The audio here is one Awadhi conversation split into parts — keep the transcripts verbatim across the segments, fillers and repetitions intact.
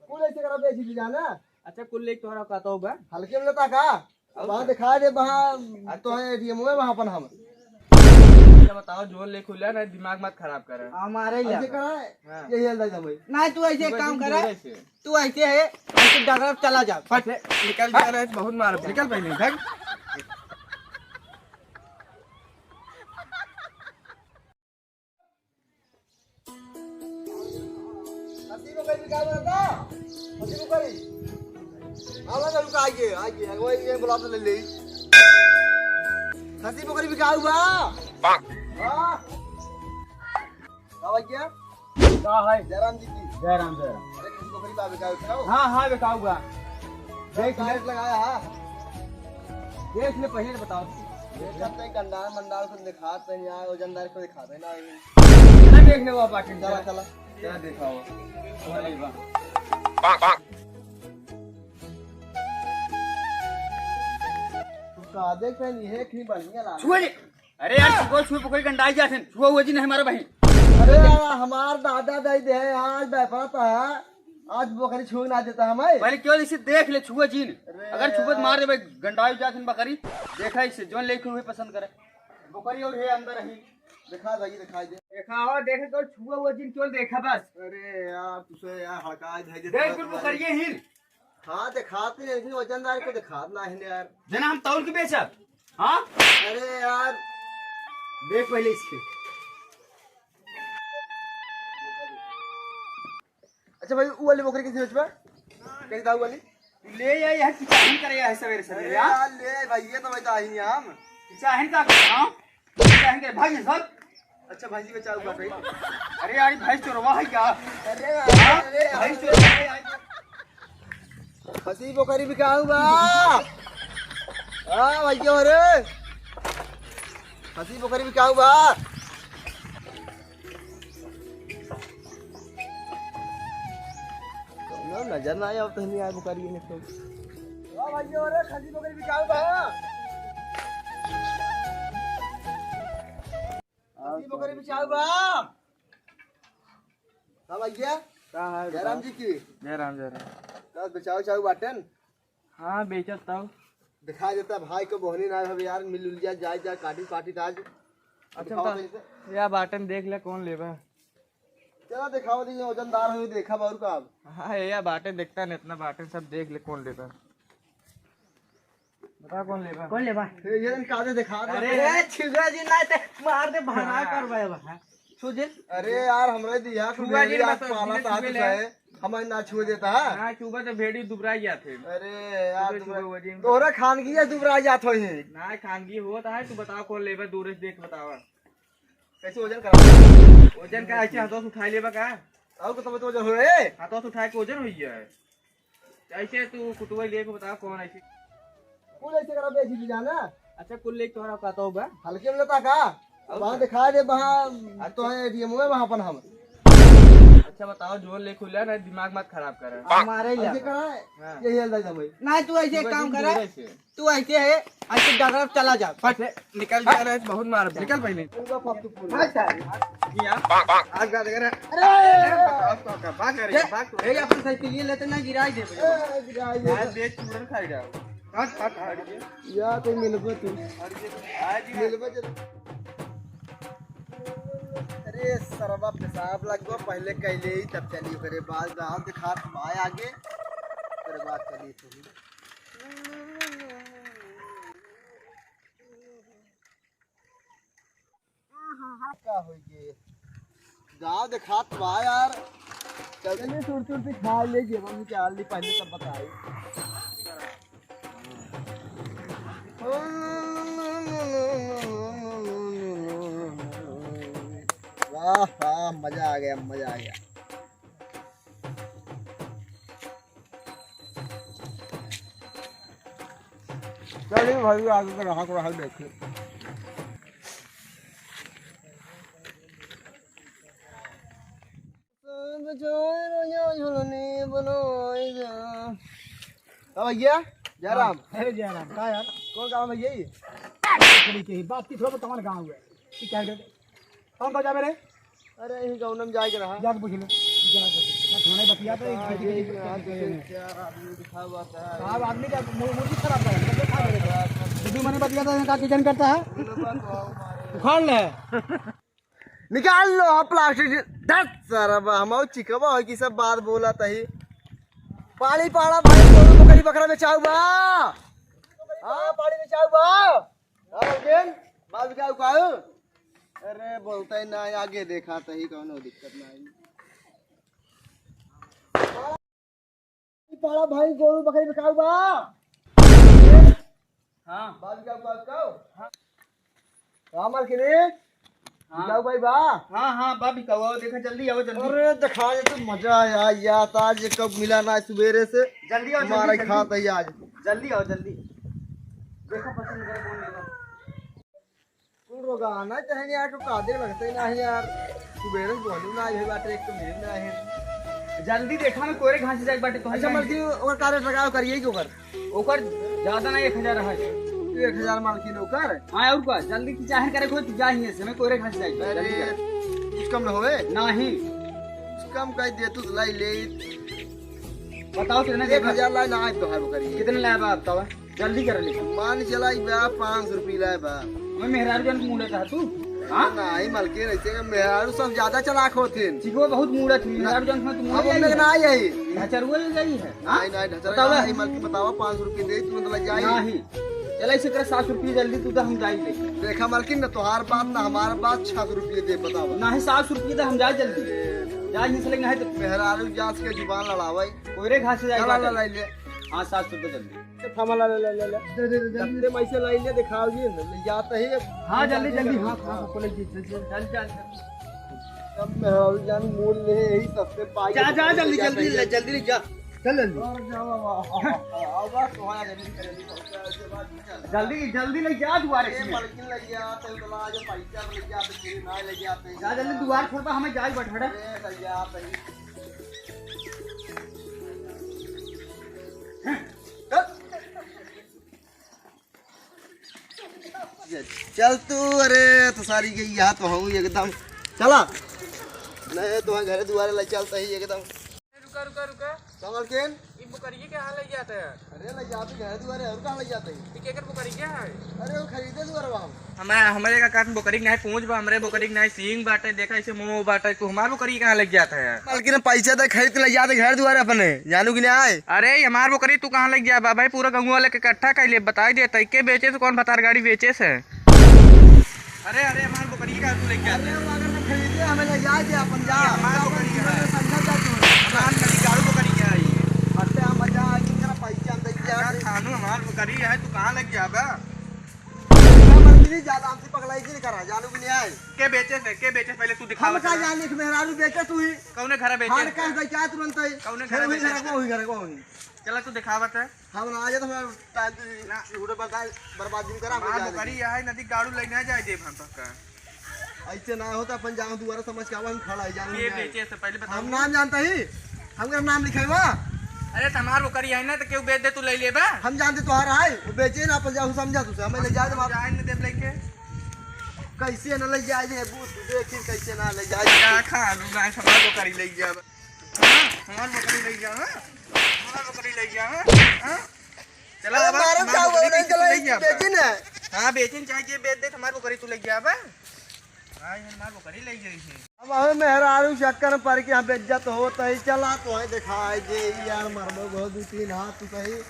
कुल ऐसे करा बेच भी जाना। अच्छा, कुल लेके तोहरा कहता होगा। हल्के में लेता का? और वहाँ का? दिखा दे, वहाँ अच्छा। तो है एटीएम में, वहाँ अपन हम। अच्छा, बताओ, जोन लेके खुला ना, दिमाग मत खराब कर। हमारे ही ऐसे लगा। करा है? हाँ। यही अंदाज हमें। नहीं, तू ऐसे तू काम ऐसे करा। जोरे से। तू ऐसे है, ऐसे डगर चला जा। फट। ऐसे निकल जा रहा है, बहुत मार। निकल पहले, भाग। खसी बकरी बिकाऊ बा? खसी बकरी? आवा ना, रुका, आइए, आइए, आइए, ये बुला तो ले ले। खसी बकरी बिकाऊ बा? हाँ। का भैया? का है? जयराम जी की। जयराम, जयराम। अरे, खसी बकरी बा बिकाऊ, बिकाऊ? हाँ, हाँ, बिकाऊ बा। देख ले। लगाया है। देख ले, पहले बताओ। ये सब तो गंडार मंडार को दिखाते हैं यार, वजनदार को दिखाते हैं ना। ना देख ले वो बाकी। चला, चला। क्या देखा हुआ? चला, बा। तू का देख रहे हैं, ये एक ही बढ़िया लाग। छुए ले। अरे यार, छुआ, छुए पकड़ के अंडाई जात हैं। छुआ हुआ जी नहीं हमारा बहिन। अरे यार, हमार दादा दाई दे आज व्यापार था। आज बकरी छुए ना देता हमें। पहले क्यों इसे देख ले, छुआ जीन। अरे अगर छुआ यार। मार देबे, गंडाई जात हैं बकरी। देखा इसे, जोन लेके हुए पसंद करे। बकरी और है अंदर ही। दिखा भाई, दिखाई दे। देखा हो, देखे तो छुआ हुआ जिन केवल देखा बस। अरे यार, तुझे यार हड़का है जे देख, तुझे कुल करिए ही। हाँ, दिखाते हैं, लेकिन वजनदार को दिखात ना है यार। जना हम तौल के बेचब। हाँ? अरे यार। देख पहले इसके। अच्छा भाई, वो वाली बकरी कैसे बेचबा? कैसे दाऊ वाली? तू ले आ यार, किचाहन करे यार सवेरे सवेरे अरे यार। यार, ले भाई, ये तो मैं तो आई नहीं हम। किचाहन का कर, हाँ? किचाहन के भाई सब। अच्छा भाई जी, बचाओ बात है। अरे यार, भाई चोरवा है क्या? अरे यार, हाँ? अरे यार। भाई चोरवा है यार। खसी बकरी बिकाऊ बा। हाँ भैया, अरे। खसी बकरी बिकाऊ बा। कौनो नजर ना आया, तो नहीं आया बुकारी ने तो। वाह भाई, अरे खसी बकरी बिकाऊ बा। खसी बकरी बिकाऊ बा। हाँ भैया। का हाल जयराम बताओ? जी की। जयराम, जयराम। का बेचाऊ चाऊ बाटन? हाँ, बेचत तब। दिखा देता भाई को, बोहनी ना हवे यार, मिल उल जा, जाए जा, काटी पाटी आज। अच्छा, दिखाओ बता, तो इसे। या बाटन देख ले, कौन लेबा? चला दिखाओ, देखिए, वजनदार हो, देखा बारू का अब। हाँ, या बाटन देखता नहीं, इतना बाटन सब देख ले, कौन लेबा? बता, कौन लेबा? कौन लेबा? ए, ये दिन कादे दिखा दे। अरे, ए, छिगरा जी, ना ते मार दे, भरा हाँ। कर भाई, बा। छुए जिन। अरे यार, हमरे दिया छुआ जिन, आज बस पाला धीरे साथ छुए ले। है। हमारे ना छुए देता है। ना छुआ तो भेड़ी दुबरा जात है। अरे यार, छुए, दुबरा-, छुए वजन। तोहरा खानगी है, दुबरा जात हो ही। ना खानगी होत है, तू बताओ कौन लेबे, दूर से देख बतावा। कैसे वजन करा? वजन का ऐसे हाथों से उठा लेबा का? और को तो वजन हो रे। हाथों से उठा के वजन होई है। ऐसे तू कुटुआ लेके बताओ कौन ऐसे? कुल ऐसे करा बेच ली जाना। अच्छा, कुल लेके तोहरा कहता होगा। हल्के में लेता का? और वहाँ का? दिखा दे, वहाँ अच्छा। तो है एटीएम में, वहाँ अपन हम। अच्छा बताओ, जोन लेके खुला ना, दिमाग मत खराब कर। हमारे ही ऐसे लगा। करा है, हाँ। यही अंदाज है भाई। ना, तू ऐसे तू काम ऐसे करा। जोरे से। तू ऐसे है, ऐसे डगर चला जा, फट। निकल जा रहा है, बहुत मार, निकल पहले। पूरा पत्तू पूरा। हाँ, सर। किया? आज बात कर। अरे! भाग, भाग, भाग, भाग, भाग, ए, भाग। ए, अपन साइकिल ये लेते ना, गिराई दे। ए, गिराई दे। आज देख, चूड़न खाई जाओ। हट, हट, हट। या तो मिलबे तू। हट, ये आज ही मिलबे जब। अरे, सरवा पेशाब लगबो, पहले कैले ही, तब चली, ओकरे बाद रात खात बाय आगे, ओकरे बाद चली तू। का होई गे? गाँव देखात बा यार। चल चलिए, सुरती उरती खा ले, जेबा में क्या हाल नहीं, पहले तब बताई। वाह, वाह, मजा आ गया, मजा आ गया। चलिए भाई, आगे के रहा, रहा देखिए। हाँ भैया, जयराम। हाँ, अरे जयराम, का यार? कौन गाँव भैया ये? बात की थोड़ा बहुत तमाम गाँव है। ठीक है, कौन गाँव जा मेरे? अरे, यही गाँव में जाए के रहा। जाके पूछ ले। जाके पूछ ले। मैंने बतिया तो एक किसी की दिक्कत नहीं है। साहब, आदमी का मू-, मूड ही खराब है। कैसे खा लेगा? दो मैंने बतिया था, इनका किचन करता है। उखाड़ ले। निकाल लो, हाँ, प्लास्टिक से। दस सारा बा, हम चिकवा हो कि सब बात बोला तही। पानी पाड़ा भाई, गोरू बकरी बकरा बेचाऊ बा। हाँ, पानी बेचाऊ बा। हाँ, लेकिन बात क्या हुआ? अरे, बोलता ही ना, आगे देखा तही, कौनो दिक्कत ना आई। पाड़ा भाई, गोरू बकरी बिकाऊ बा। हाँ। बाबी का, बाबी का? हाँ। रामल के लिए? हाँ। बिकाऊ भाई बा? हाँ, हाँ, बाबी का, आओ, देखा, जल्दी आओ, जल्दी। अरे, देखा, ये तो मजा आया यार, आज ये कब मिला ना सुबेरे से। जल्दी आओ, जल्दी, मारा जल्दी। खात है आज। जल्दी आओ, जल्दी। देखो, पसंद करो, कौन लेगा। कुल रोगाना चाहे यार, तो कादे लगते ना है यार। सुबेरे से बोलू ना, ये बात एक तो मिल ना है। जल्दी देखा ना, कोरे घास जाए बाटे तो अच्छा, है। मर्जी ओकर का रेट लगाओ, करिए कि ओकर? ओकर ज्यादा ना, एक हजार है। एक हजार मालकिन ओकर? हाँ, और का? जल्दी की चाहे करे कोई तो जा ही है, समय कोरे घास जाए, अरे, जल्दी कर। कुछ कम ना होवे? नहीं। कुछ कम कर दे, तू लाई ले। बताओ कितना एक हजार लाई ना, आज तो है वो करिए। कितने लाया बा, बताओ? जल्दी कर ले। मान चला ई बा, पाँच सौ रुपये लाए बा। मैं मेहरारू जान के मुड़े कहा तू? हाँ? नहीं, मलकिन, ऐसे का मेहरारू सब ज्यादा चालाक होथिन। ठीक हो, बहुत मुड़त ही। ना, मेहरारू जान के तू हम मुड़े लोग ही ना है। आई है। ढचरुआ ले जाई है, हाँ? नहीं, नहीं, ढचरुआ बताओ। नहीं, मलकिन, बताओ, पाँच सौ रुपये दे, तू मतलब जाई। नहीं। चला, इसे कर सात सौ रुपये जल्दी, तू तो हम जाई ले। देखा, मलकिन, ना तोहार बात, ना हमार बात, छह सौ रुपये दे, बताओ। नहीं, सात सौ रुपये दे, हम जाए जल्दी। जाए, इसलिए नहीं तो मेहरारू जात के जुबान लड़ावे। कोयरे घास से जाए चला, बात ला, है। ला, ले। हाँ, सात सौ रुपये जल्दी। थामा ला, ला, ला, ला, ला। दे, दे, दे, जल्दी। जल्दी में इसे लाई ले, दिखाओ जी, ले जाते ही। हाँ, जल्दी, जल्दी, हाँ, हाँ, हाँ, बोले जी, चल, चल। चल, चल, चल। सब मेहरारू जान मूल ले, यही सबसे पाई जा, जा, जल्दी, जल्दी, ले, जल्दी ले जा। चल, जल्दी। और जाओ, आवा, आवा, आवा, आवा, आवा, जल्दी, जल्दी, जल्दी, जल्दी। जल्दी, जल्दी ले जा दुआरे ए, से। मलकिन ले जा, तेल वाला, जो पैसा ले जा, तो तेल ना ले जा, तो जा, जल्दी दुआर छोड़, हमें जाए बैठ, बैठ। ए, ले जा, तो चल तू, अरे तो सारी गई यहाँ तो हूँ एकदम। चला, नहीं तो घर दुआरे ले चलता ही एकदम। रुका, रुका, रुका। समझ के? ई बोकरिये के कहाँ ले जाता है? अरे ले जाते घर दुआरे, और कहाँ ले जाते हैं? ई केकर बोकरिये है? अरे वो खरीदे दुआरे वहाँ। हमारे, हमारे का काटन बोकरी के नाहीं पूँछ बा, हमरे बोकरी के नाहीं सींग बाटे, देखा इसे मुँह बाटे, तू हमार बोकरी कहाँ लग जाता है? मालकिन पैसा दे, खरीद के ले जाते घर दुआरे अपने, जानू कि नाहीं? अरे, ये हमार बोकरी तू कहाँ लग जाबा भाई? पूरा गउँवा वाले के इकट्ठा कर ले, बताई दे, तई के बेचे से कौन भतार गाड़ी बेचे से? अरे, अरे, हमार बोकरी कहाँ तू लग जाता है? अरे, वो अगर ना खरीदे, हमें ले जाए दे अपन, जा। ये हमार बोकरी है। समझा जा तू। हमार नदी गाड़ू बोकरी है ये। हटे, हम मजा आ गई, तेरा पैसा हम दे दिया। अरे, खानू हमार बोकरी है, तू कहाँ लग जाबा? मर्जी ज्यादा हमसे पगलाई जी नहीं करा, जानू कि नाहीं? के बेचे से, के बेचे से पहले तू दिखावा हम का चला। जाने कि मेहरारू बेचे तू ही। कौने घरा बेचे हार से? का दे क्या तुरंत ही? कौने घरा वही बेचे घर से? को, वही घर को, वही। चला तू दिखावा तो। हम ना आ जाए तो हमारा टाइम ना। चूड़े बर्बाद, बर्बाद दिन करा, हम हमार जाने बोकरी दे। यहाँ है, नदी गाड़ू ले ना जाए देब हम तक का। ऐसे ना होता, अपन जाओ दोबारा समझ के आवा, हम खड़ा है, जानू कि नाहीं? बेचे से पहले बताओ। हम नाम जानता ही, हमका नाम लिखाई बा। अरे, तो हमार बोकरी है ना, तो केहू बेच दे, तू ले लेबा। हम जानते तोहार है, वो बेचे ना, अपन जाओ, समझा तुझे, हमें ले जाए दे, हम जाए न देब लेके। कैसे न ले जाए दे, बू-, तू देखी कैसे ना ले जाए दे। क्या खानू ना, हमार बोकरी ले जाबा। हाँ, हमार बोकरी ले जाबा। हमार बोकरी ले जाबा। हाँ? चला अरे, बाबा, मारब हमार का बोकरी हुआ, नहीं बेच चला, ले जाबा। बेचे ना। हाँ, बेचे न चाहे जे बेच दे, हमार बोकरी तू ले जाबा। हाँ, ये हमार बोकरी ले जाई है। अब हमें मेहरारू चक्कर में पड़ के यहाँ बेइज्जत होत है। चला तो है दिखाई दे यार, मरबो बहुत दो तीन हाथ तू कहीं।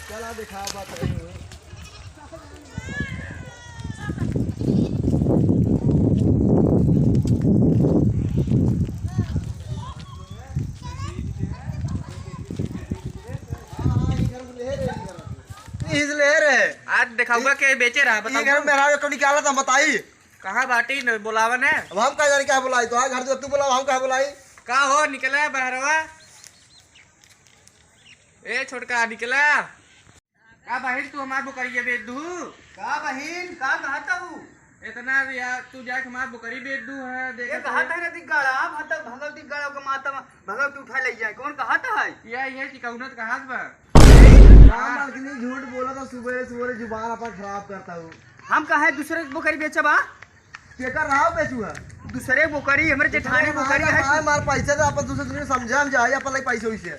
चला दिखा बात है। हाँ, इधर ले रहे, इधर। इस ले रहे। आज दिखाऊंगा के बेचे रहा, ये बताऊंगा। घर में मेहरारू को निकाला था, बताई। कहाँ बाटी न बोलावन है? अब हम का जाने क्या बुलाई? तो आ घर जो तू बुलाओ, हम का बुलाई? का हो, निकला बहरवा? ए छोटका, निकला। का बहिन, तू हमार बोकरिया बेच दू? का बहिन, का कहत हऊ? इतना यार, तू जाके हमार बोकरी बेच दू है, देख ये तो। कहत है ना, दिग्गाड़ा, भगल, भगल दिग्गाड़ा के माता में भगल के उठा ले जाए। कौन कहत है? या, ये चिकौनत कहत बा। का मालकिनी झूठ बोला था, सुबह सुबह जुबान अपन खराब करता हूँ। हम कहे दूसरे बोकरी बेचबा? केकर रहा बेचू है? दूसरे बोकरी, हमरे जेठानी बोकरी है। मार, मार पैसा तो अपन दूसरे दूसरे समझा हम जाए अपन लाई पैसे वैसे।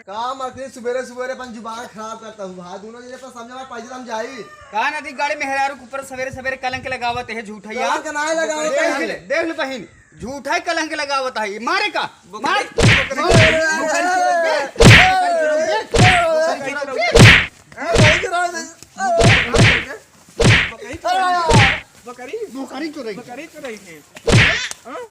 का मखनी सुबेरे सुबेरे अपन जुबान खराब करता हूँ भाई, दोनों जने अपन समझा हमारे पैसे हम जाई। का नदी गाड़ी मेहरारू के ऊपर सवेरे सवेरे कलंक लगावत है झूठैया। कलंक नाहीं लगावत देख है। ले, देख ले बहिन, झूठा ही कलंक लगावत है। मारे का? मार। बकरी चोरौबे। बकरी चोरौबे। बकरी चोरौबे। बकरी चोरौबे। बकरी? बोकरी चोरई। बकरी चोरई है। हाँ?